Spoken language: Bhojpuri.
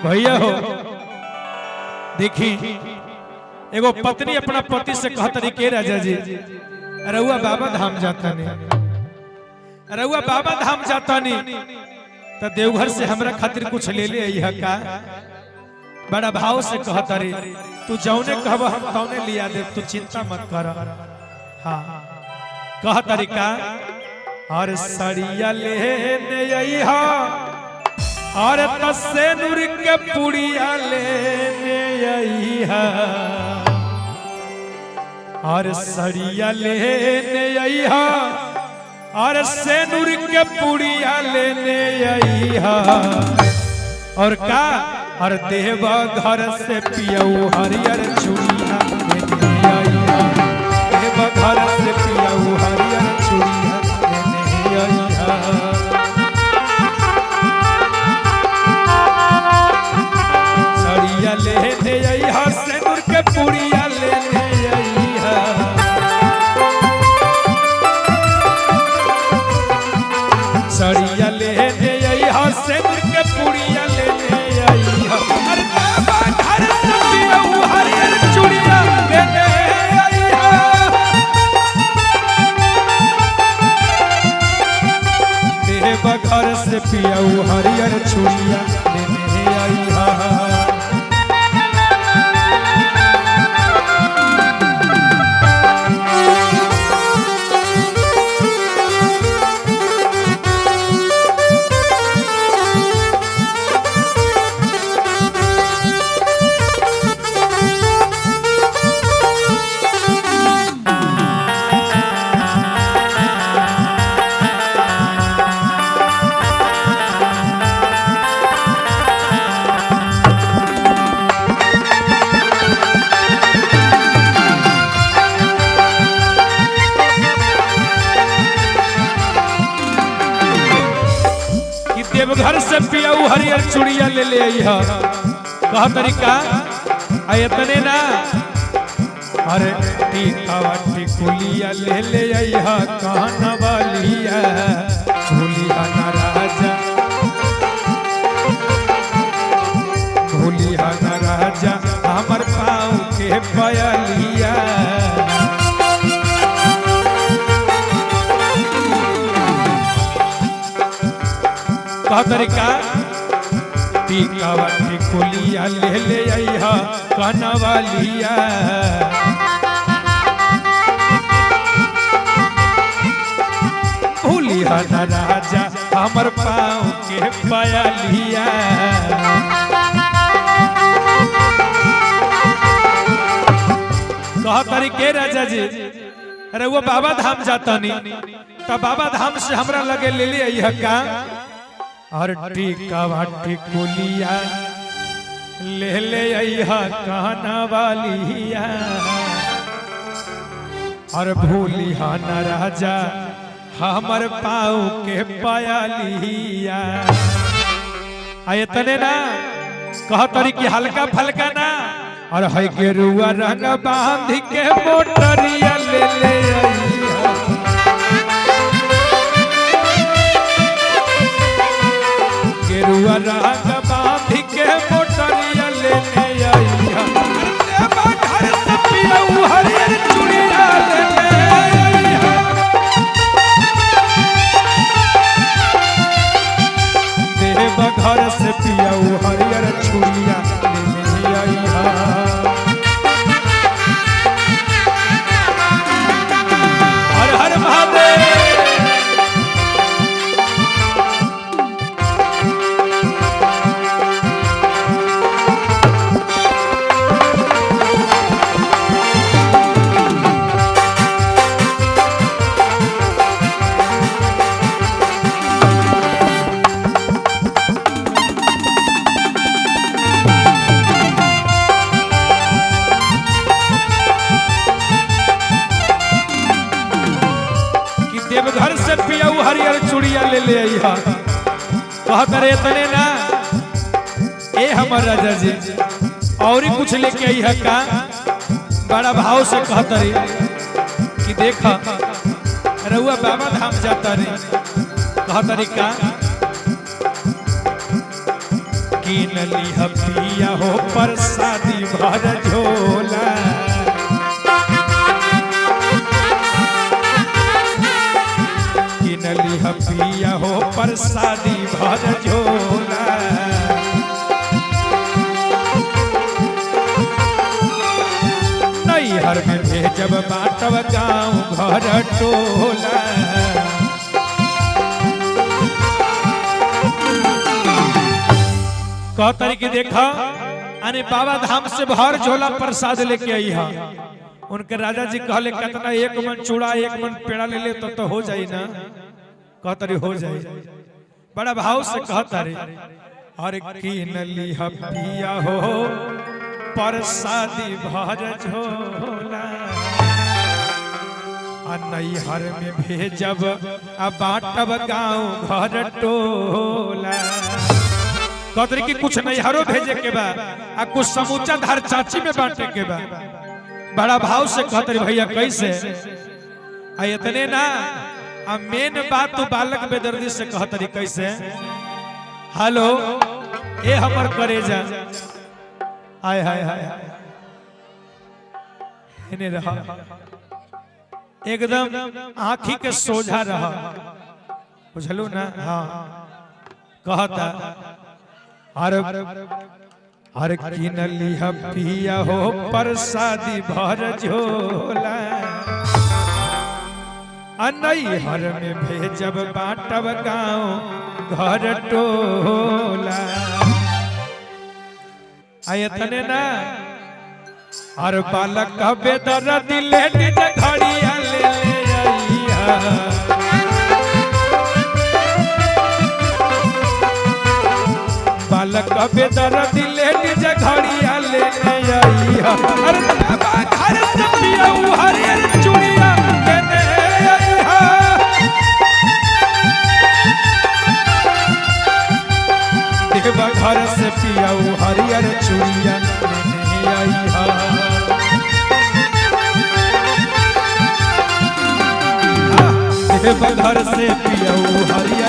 भैया हो देखी एगो पत्नी अपना पति से कहत रही के राजा जी रउआ बाबा धाम जाता नहीं, रउआ बाबा धाम जाता नहीं तो देवघर से हमरा खातिर कुछ ले ले अइहा का। बड़ा भाव से कहत रही तू जौने कहब हम तौने लिया दे, तू चिंता मत कर। हाँ कहत रही का और सड़िया लेने अइहा और तसे नूर के पुड़िया लेने अइहा, और सड़िया लेने अइहा और सेनुर के पुड़िया लेने अइहा और का और देवा घर से पियऊ हरियर चूड़िया लेने अइहा, देवा घर से पियऊ हरियर चूड़िया लेने अइहा। सड़िया लेने अइहा सेनुर के पुड़िया लेने अइहा, सड़िया लेने अइहा सेनुर के पुड़िया लेने अइहा, अरे बाबा घर से पियऊ हरियर चूड़िया लेने अइहा, देवा घर से पियऊ हरियर चूड़िया लेने अइहा। कि देवघर से पियाऊ हरियर चूड़िया ले ले अइहा। कह तरीका आ इतने ना अरे टीकावा टिकुलिया ले ले अइहा कहना वालिया भूलिया ना राजा, भूलिया ना राजा हमर पाँव के पयलिया। कह तरीका टीकावा टिकुलिया ले ले अइहा कहना वालिया भूलिया ना राजा हमर पाँव के पयलिया। कह तरीके राजा जी अरे वो बाबा धाम जाता नहीं तब बाबा धाम से हमरा लगे ले ले अइहा का और टीकावा टिकुलिया ले ले अइहा कहना वालिया और भूलिया न राजा हमर पाँव के पायलिया। आ इतने ना कह तरी कि हल्का फल्का ना और है गेरुआ रंग बांध के मोटरिया ले ले अइहा, गेरुआ रंग बांध के मोटरिया ले ले अइहा, अरे देवा घर से पियऊ हरियर चूड़िया ले ले अइहा, देवा घर से पियऊ हरियर चूड़िया ले ले अइहा। हर हर महादेव। कि देवघर से पियऊ हरियर चूड़िया ले ले अइहा। कहत रे तने ना ए हमर राजा जी और ही कुछ लेके अइहा का। बड़ा भाव से कहत रे कि देखा रउआ बाबा धाम जाता रे। कहत रे का कि कीन लिह पिया हो प्रसादी भर झोला। कीन लिह पिया हो प्रसादी भर झोला। नैहर में भेजब बाटब गाँव घर टोला। कह तरीके देखा अरे बाबा धाम से भर झोला प्रसाद लेके आई हा। उनके राजा जी कहले कितना एक मन चूड़ा एक मन पेड़ा ले ले तो हो जाई ना। कह तरी हो जाई, बड़ा भाव से कह तारी। अरे कीन लिह पिया हो प्रसादी भर झोला, आ नैहर में भेजब आ बाटब गाँव घर टोला। कहतरी कि कुछ नैहरों भेजे के बा आ कुछ समूचा धार चाची में बांटे के बा। बड़ा भाव से कहतरी भैया कैसे आ इतने ना आ मेन बात तो बालक बेदर्दी से कहतरी कैसे। हेलो ए हमर करेजा, आय हाय हाय हाय इने रहा एकदम आंखी के सोझा रहा, बुझलू ना। हाँ कहता अरे अरे कीन लिह पिया हो प्रसादी भर झोला, आ नैहर में भेजब बाटब गाँव घर टोला। आ इतने ना अरे बालक बेदर्दी लेडीज घड़िया ले ले आइहा। बालक बेदर्दी लेडीज घड़िया ले ले आइहा। अरे बाबा घर से पिया हरियर चूड़िया ले ले आइहा। देवा घर से पिया हरियर चूड़िया ले ले आइहा। देवा घर से पिया हरियर